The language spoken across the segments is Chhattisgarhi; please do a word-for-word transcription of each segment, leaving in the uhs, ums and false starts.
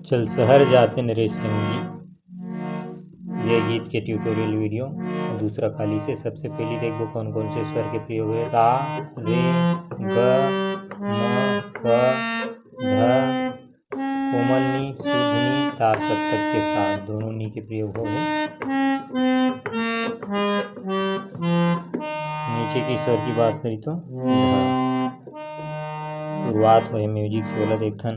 चल शहर जातिन रे संगी, ये गीत के ट्यूटोरियल वीडियो दूसरा खाली से। सबसे पहली देखबो कौन कौन से स्वर के प्रयोग है। ता, रे, ग, म, प, ध, कोमल नी, शुद्ध नी, तार सप्तक के साथ दोनों नी के प्रयोग हो है। नीचे की स्वर की बात करी तो ध। शुरुआत हो है म्यूजिक से, वाला देखथन।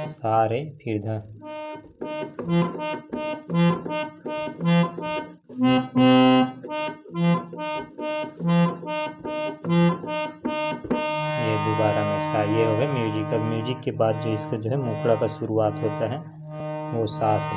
सारे फिर ध। ये दोबारा में सा, ये हो गए म्यूजिक। अब म्यूजिक के बाद जो इसका जो है मुखड़ा का शुरुआत होता है, वो सा से।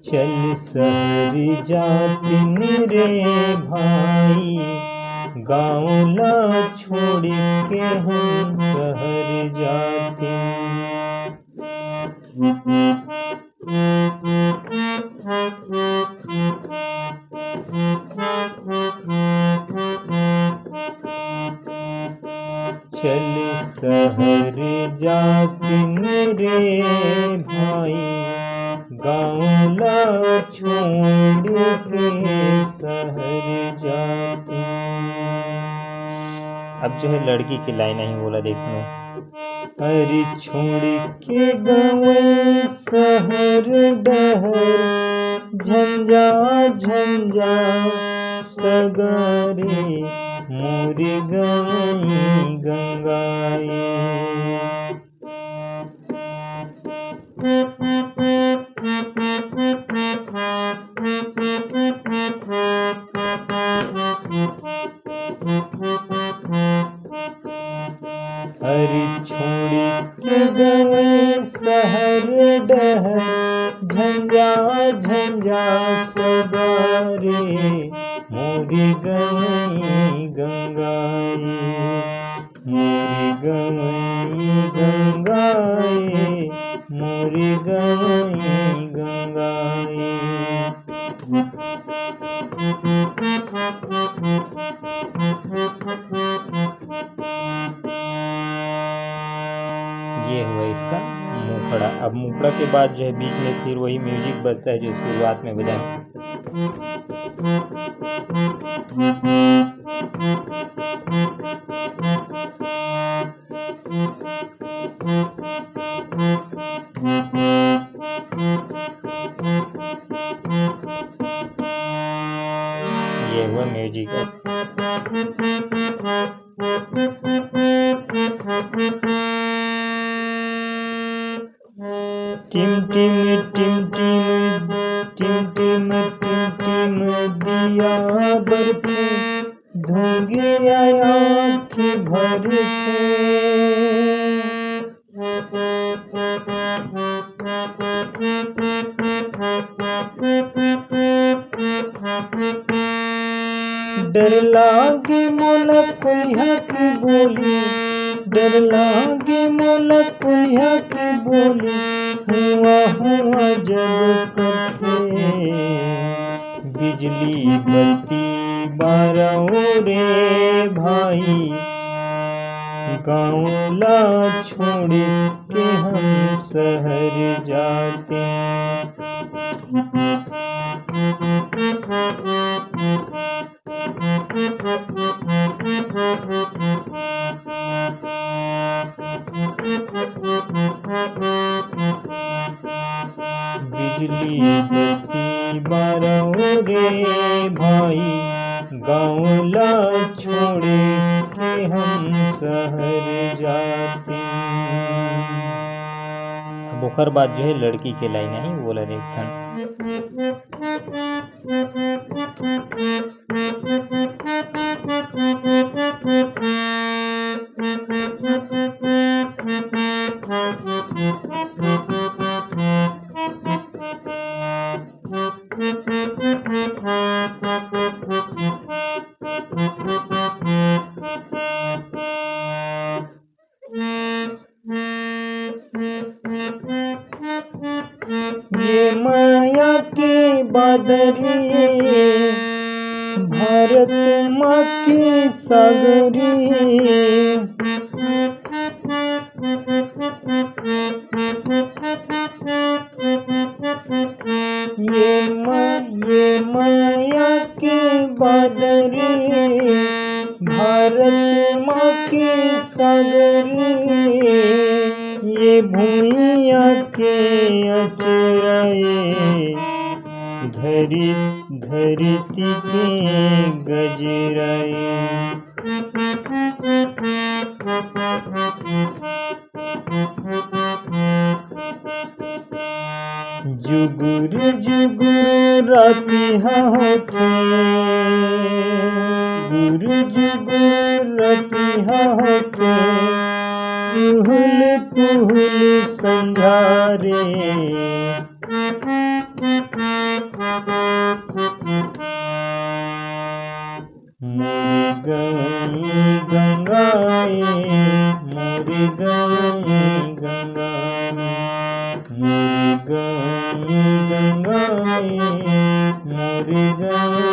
चल शहर जातिन रे भाई, गाँव ला छोड़ के हम शहर जातिन। चल शहर जातिन रे भाई, गाँव ला छोड़ के शहर जातिन। अब जो है लड़की की लाइन आही, वाला देखनो। अरे छोड़ के गवई शहर डहर, झंझा झंझा सगरे, मोर गवई गंगा ए। अरे छोड़ के गवई शहर डहर, झंझा झंझा सगरे, मोर गवई गंगा ए। मोर गवई गंगा ए, मोर गवई गंगा ए। ये हुआ इसका मुखड़ा। अब मुखड़ा के बाद जो है बीच में फिर वही म्यूजिक बजता है जो शुरुआत में बजाए। ये हुआ म्यूजिक। टिम टिम टिम टिम, टिम टिम टिम टिम दिया बरथे, धुंगिया आँख भरथे। डर लागे मोला कोलिहा के बोली, डर लागे मोला कोलिहा के बोली, हुआ हुआ जब करथे। बिजली बत्ती बारव रे भाई, गाँव ला छोड़ के हम शहर जाते। बिजली बत्ती बारव रे भाई, गाँव ला छोड़ के हम शहर जाते। अब ओकर बाद जो है लड़की के लाइन आही, वोला देखथन। ये मया के बादरी, भारत माँ के सागरी। ये म-, ये मया के बादरी, भारत माँ के सागरी। ये भुइयाँ के अचरा ए, धरी, धरती के गजरा ए। जुगुर जुगुर राति ह होथे, जुगुर जुगुर राति ह होथे, पुहुल पुहुल संझारे। मोर गंगा ए, मोर गंगा ए, मोर गंगा ए, मोर गंगा